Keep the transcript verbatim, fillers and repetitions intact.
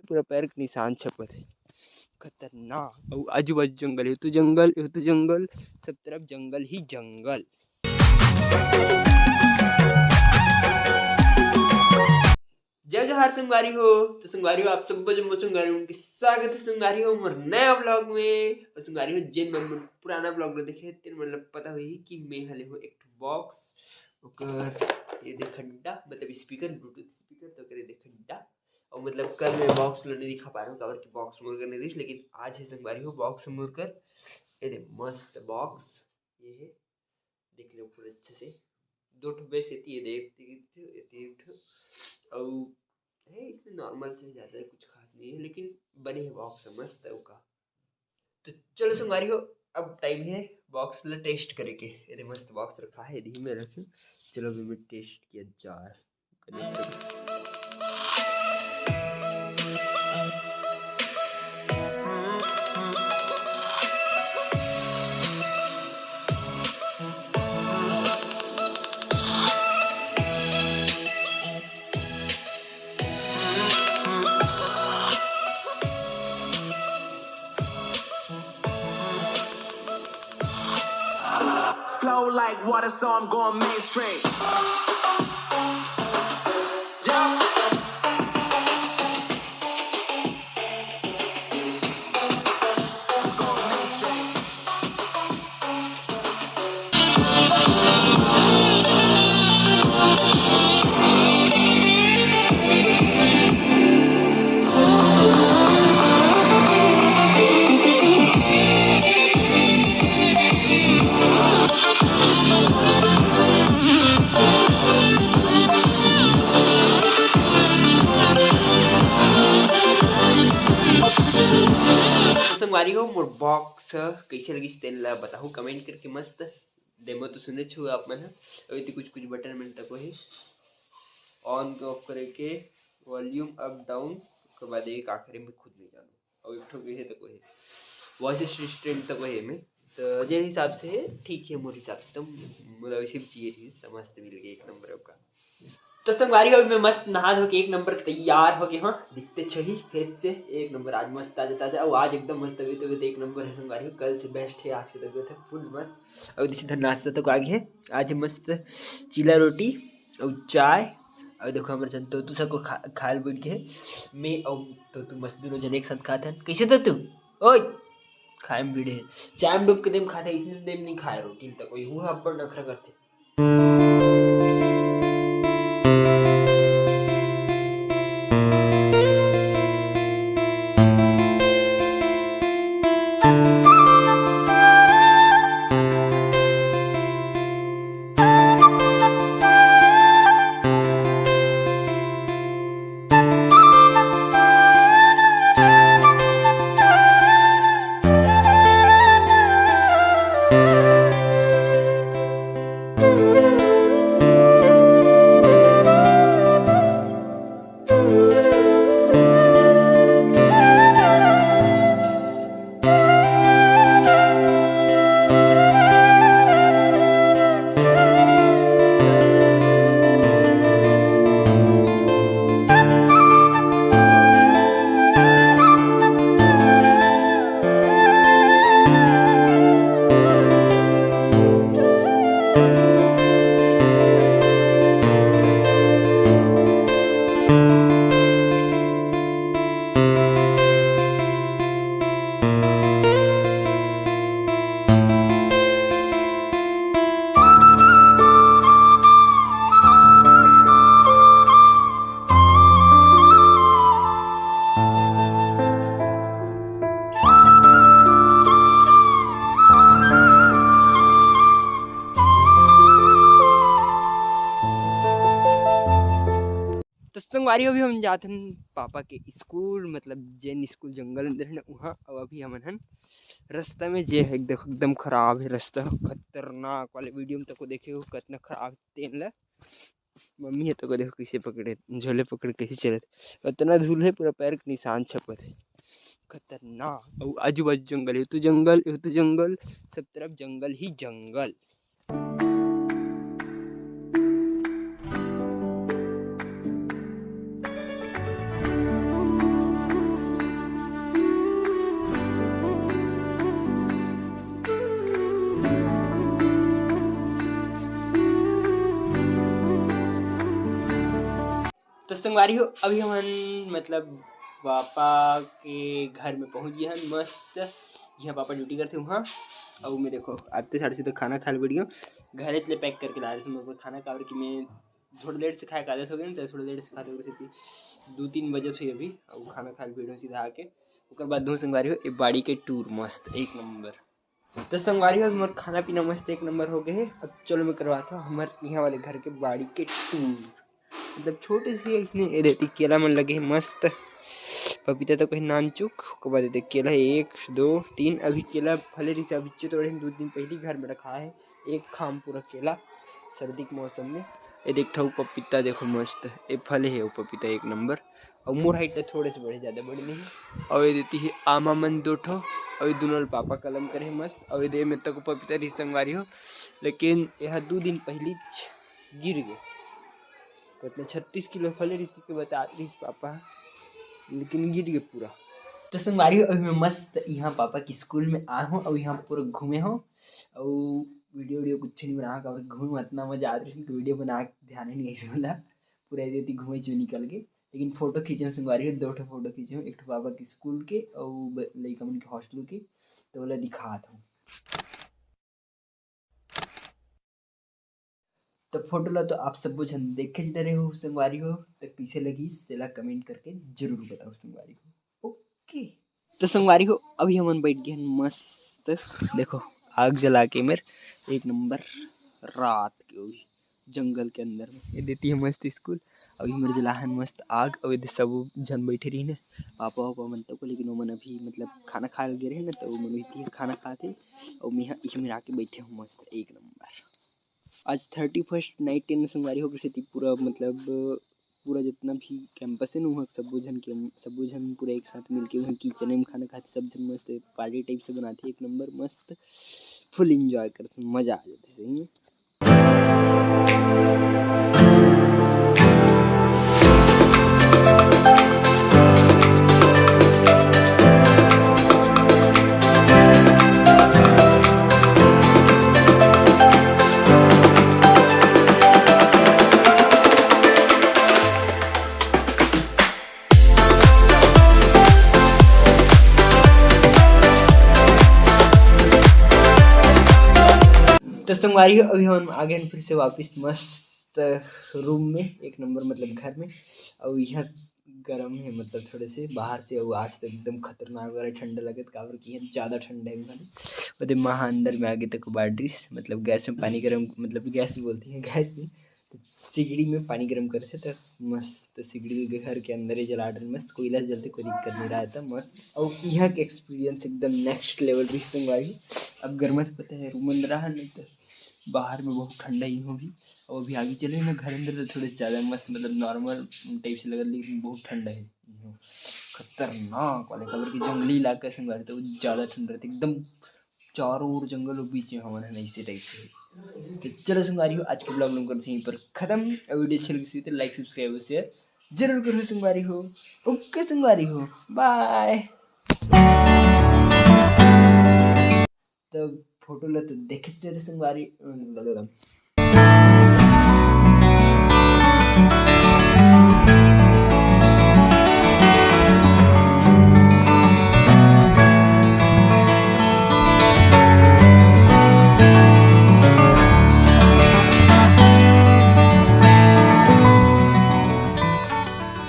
पूरा पैर के निशान छपत हे। खतरनाक। अउ आजू बाजू जंगल, ये तो जंगल, ये तो जंगल, सब तरफ जंगल ही जंगल। जय जोहार संगवारी हो। तो संगवारी हो, आप सब जम्मो संगवारी मन के स्वागत है संगवारी हो मोर नया व्लॉग में। और संगवारी हो, जेन मन मोर पुराना व्लॉग ला देखे, तेन मन ला पता होही कि मैं हले हो एक ठो बॉक्स, ओकर ये दे खड्डा, मतलब स्पीकर, ब्लूटूथ स्पीकर, तो ओकर ये दे खड्डा। और मतलब कल मैं बॉक्स ला नहीं दिखा पा रहा हूँ, काबर कि बॉक्स मोर कर नहीं रहीस, लेकिन आज है संगवारी हो बॉक्स मोर कर। ये दे मस्त बॉक्स, ये है, देख लो पूरा अच्छे से। दो ठो बेस एती है, देख, तीन ठो, ये तीन ठो। अउ है इसमें नॉर्मल से, ज़्यादा कुछ खास नहीं है, लेकिन बने है बॉक्स है, मस्त है ओका। तो चलो संगवारी हो, अब टाइम है बॉक्स ला टेस्ट करे के। ये दे मस्त बॉक्स रखा है, यही में रखूँ। चलो अभी मैं टेस्ट किया जाए। Flow like water, so I'm going mainstream. Yeah. संगवारी हो, मोर बॉक्स ह कइसे लगिस तेन ला बताहू कमेंट करके। मस्त डेमो तो सुने छु आप मन ह। अउ एती कुछ कुछ बटन मन तको हे, ऑन ऑफ करे के, वॉल्यूम अप डाउन, ओकर बाद ये का करे मैं खुद नहीं जानू। अउ एक ठो कहे तको हे, वॉइस असिस्टेंट तको हे में। तो जेन हिसाब से हे ठीक है, मोर हिसाब से तो मोला वैसे भी चाहिए रहीस, तो मस्त मिल गए, एक नंबर ओका। तो संगवारी हो, मैं मस्त नहा धो के एक नंबर तैयार हो गए, हाँ, दिखते छही फेस से एक नंबर। आज मस्त ताजा ताजा, और आज एकदम मस्त तबीयत, तबीयत एक नंबर है संगवारी हो। कल से बेस्ट है, आज की तबीयत है फुल मस्त। और इधर नाश्ता तक आ गए है, आज मस्त चीला रोटी और चाय। और देखो, हमारे जन तोतू सबको खा, खाल बैठ गए। मैं और तोतू मस्त दोनों जन एक साथ खात हन। कैसे तोतू? ओए, खाए में बीड़े है। चाय में डूब के देम खाते, इसने देम नहीं खाए रोटी तक। कोई हुआ अब्बड़ नखरा करते। तो संगवारी, अभी हम जात हन पापा के स्कूल, मतलब जेन स्कूल जंगल अंदर है ना, वहाँ। और अभी हमन हन रास्ता में, जे है, देखो, एकदम खराब है रास्ता, खतरनाक वाले वीडियो में तको देखे हो, कितना खराब तेन ला। मम्मी है तको देखो कैसे पकड़े, झोले पकड़ के कैसे चलत। इतना धूल है, पूरा पैर के निशान छपत है। खतरनाक। और आजू बाजू जंगल, ये तो जंगल, ये तो जंगल, सब तरफ जंगल ही जंगल। संगवारी हो, अभी हमन मतलब पापा के घर में पहुंच गए हन। मस्त, यहाँ पापा ड्यूटी करथे वहाँ। अउ मैं देखो आते साढ़े सीधा खाना खाए ल बैठ गया। घरे ले पैक करके ला रहे थे खाना, काबर कि मैं थोड़ा लेट से खाए के आदत हो गया ना, तो थोड़ा लेट से खाते हो, दो तीन बजे से अभी। अउ खाना खाए ल बैठ सीधा आके, ओकर बाद दो संगवारी हो, ए बाड़ी के टूर मस्त एक नंबर। तो संगवारी हो, मोर खाना पीना मस्त एक नंबर हो गए हे। अब चलो मैं करवाता हूँ हमारे यहाँ वाले घर के बाड़ी के टूर। मतलब छोटे से इसने ए देती केला मन लगे हे मस्त, पपीता तो कहीं नानचुक, ओकर बाद एदे केला एक दो तीन, अभी केला फले रहिसे, अभी तोड़े हे, दो दिन पहली घर में रखा है, एक खाम पूरा केला सर्दी के मौसम में। ये देख ठऊ पपीता देखो मस्त, ये फले हे वो पपीता एक नंबर। अउ मोर हाइट ले थोड़े से बड़े, ज़्यादा बड़े नहीं। अउ ये देती है आमा मन दो ठो, अउ ये दोनों ल पापा कलम करे हे मस्त। अउ ये दे में तक पपीता रही संगवारी हो, लेकिन यह दो दिन पहली गिर गए। तो इतना छत्तीस किलो फले रही के बता रही पापा, लेकिन गिर गए पूरा। तो संगवारी हो, अभी मैं मस्त यहाँ पापा की स्कूल में आ हूँ और यहाँ पूरा घूमे हूँ और वीडियो वीडियो कुछ नहीं बना, काबर घूमे में इतना मजा आत रही कि वीडियो बना के ध्यान ही नहीं ऐसे वाला। पूरा ये देती घूमे चो निकल के, लेकिन फोटो खींचे हूँ संगवारी हो, दो ठो फोटो खींचे हूँ, एक ठो पापा की स्कूल के और ब- लइका मन के हॉस्टल के, तो वाला दिखात हूँ। तो फोटो ला तो आप सबो झन देखे ज डरे हो संगवारी हो, तो कैसे लगिस तेला कमेंट करके जरूर बताओ संगवारी हो। ओके, तो संगवारी हो, अभी हमन बैठ गए हन मस्त, देखो आग जला के मेर एक नंबर रात के, वही जंगल के अंदर में। ये देती है मस्त स्कूल, अभी मेर जला हन मस्त आग। अउ ये दे सब झन बैठे रही ने, पापा वापा मन तक, लेकिन ओमन अभी मतलब खाना खाए गे रहे ना, तो ओमन वही खाना खाते। अउ मैं यहाँ, यहाँ मेर आके बैठे हूँ मस्त एक नंबर। आज थर्टी फर्स्ट नाइट टेन संगवारी हो, सेती पूरा मतलब पूरा जितना भी कैंपस है ना, वहाँ सबो झन के, सबो झन पूरा एक साथ मिलके वहाँ किचन में खाना खाते, सब झन मस्त पार्टी टाइप से बनाते, एक नंबर मस्त फुल एंजॉय करते, मजा आ जाते सही में। तो संगवारी हो, अभी हम आ गए हैं फिर से वापस मस्त रूम में, एक नंबर मतलब घर में। और यहाँ गरम है मतलब थोड़े से बाहर से, और आज तो एकदम खतरनाक वाला ठंडा लगत, काबर कि यहाँ ज़्यादा ठंडा है। मतलब ओदे महा अंदर में आगे तक बाड्रिस, मतलब गैस में पानी गरम, मतलब गैस भी बोलती है, गैस में तो सिगड़ी में पानी गरम करे थे, तो मस्त सिगड़ी के घर के अंदर ही जला डर, मस्त कोयला से जलते, कोई दिक्कत नहीं रहा था, मस्त। और यहाँ के एक्सपीरियंस एकदम नेक्स्ट लेवल रही संगवारी। अब गर्मा से पता है रूम अंदर रहा नहीं तो बाहर में बहुत ठंडा ही होगी। और अभी आगे चले ना घर अंदर तो थोड़े से ज़्यादा मस्त, मतलब नॉर्मल टाइप से लगत, लेकिन बहुत ठंडा है, खतरनाक वाले, काबर कि जंगली इलाका है संगवारी, तो ज़्यादा ठंड रहती एकदम। चारों ओर जंगल और बीच में हमन हन, ऐसे टाइप से। तो चलो संगवारी हो, आज के ब्लॉग लोग करते हैं यहीं पर खत्म। और वीडियो अच्छी लगी तो लाइक, सब्सक्राइब और शेयर जरूर करो संगवारी हो। ओके संगवारी हो, बाय। तो फोटो ला तो देखे च डरे संगवारी,